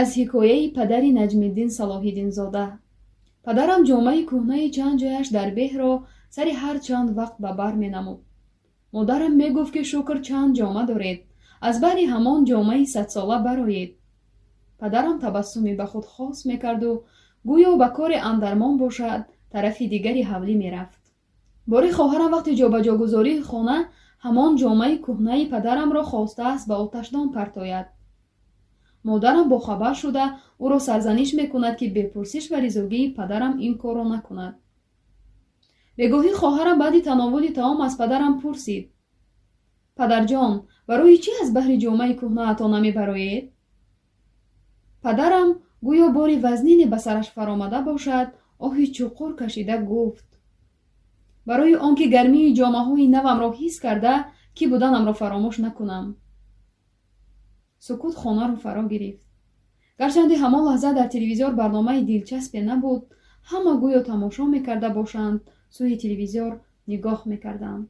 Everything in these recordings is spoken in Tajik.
Аз ҳикояи падари Наҷмиддин Салоҳиддинзода. Падарам ҷомаи кӯҳнаи чанд ҷояш дар беҳро сари ҳар чанд вақт ба бар менамуд. Модарам мегуфт, ки шукр, чанд ҷома доред, аз бари ҳамон ҷомаи садсола бароед. Падарам табассуми ба худ хос мекарду гӯё ба кори андармон бошад, тарафи дигари ҳавлӣ мерафт. Бори хоҳарам вақти ҷобаҷогузории хона ҳамон ҷомаи кӯҳнаи падарамро хостааст ба оташдон партояд. Модарам бохабар шуда ӯро сарзаниш мекунад, ки бепурсиш ва ризогии падарам ин корро накунад. Бегоҳӣ хоҳарам баъди тановули таом аз падарам пурсид: «Падарҷон, барои чӣ аз баҳри ҷомаи кӯҳнаатон намебароед?» Падарам гӯё бори вазнине ба сараш фаромада бошад, оҳи чуқур кашида гуфт: «Барои он ки гармии ҷомаҳои навамро ҳис карда, кӣ буданамро фаромӯш накунам». Сукут хонаро фаро гирифт. Гарчанде ҳамон лаҳза дар телевизор барномаи дилчаспе набуд, ҳама гӯё тамошо мекарда бошанд, сӯи телевизор нигоҳ мекарданд.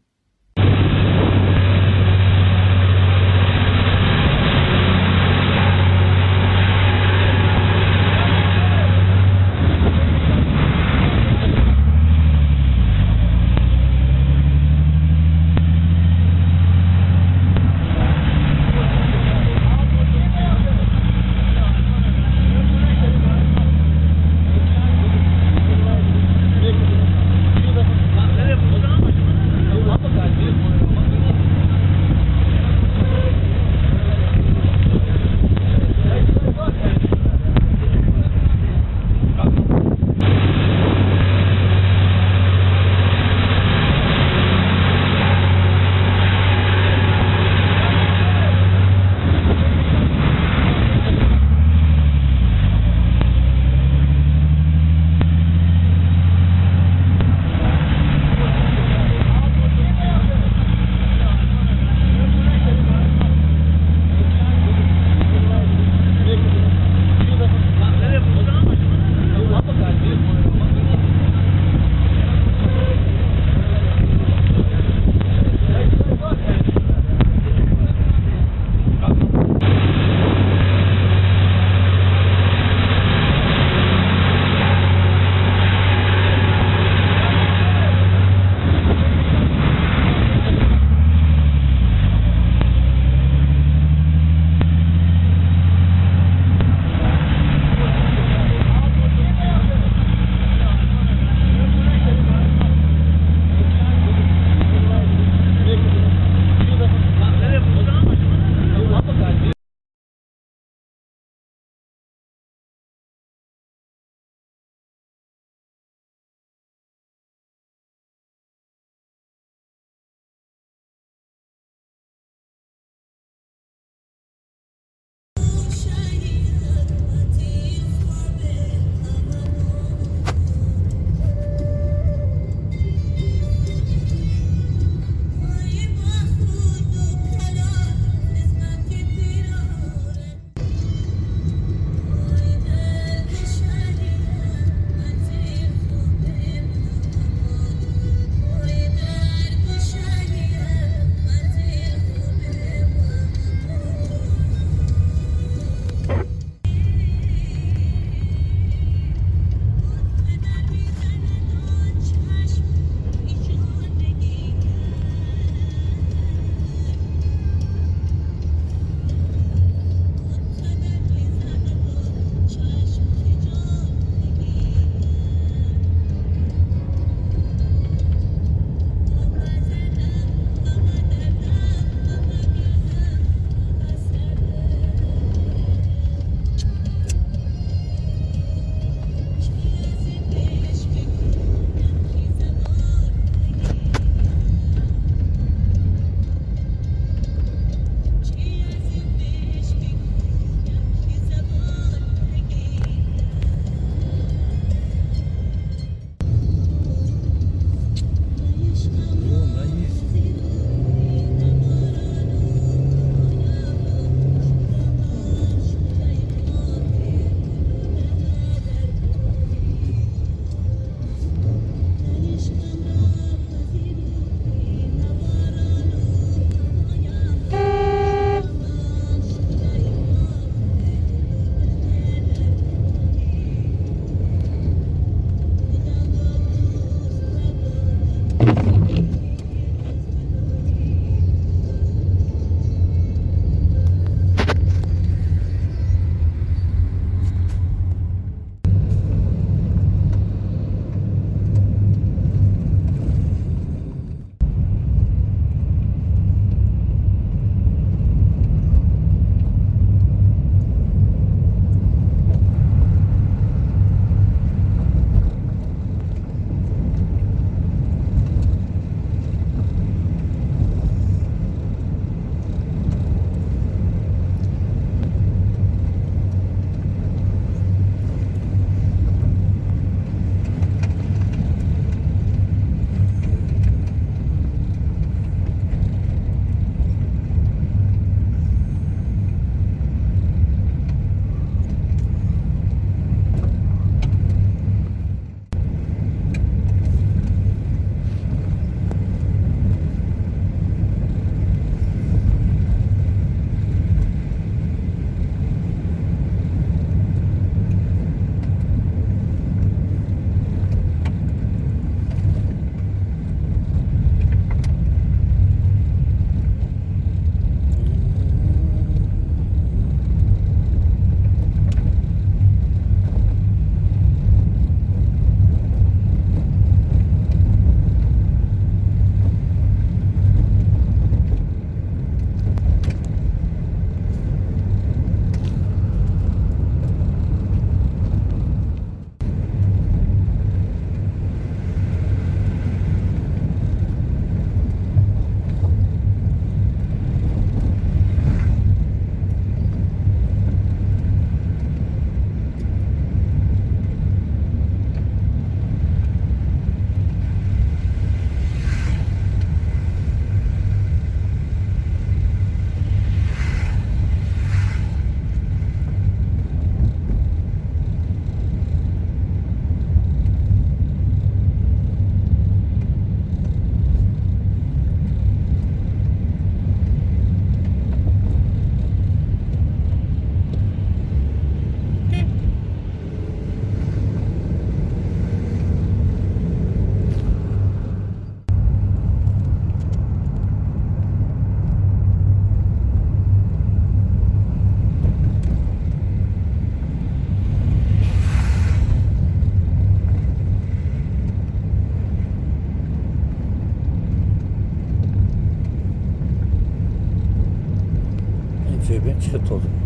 Чӣ тоза.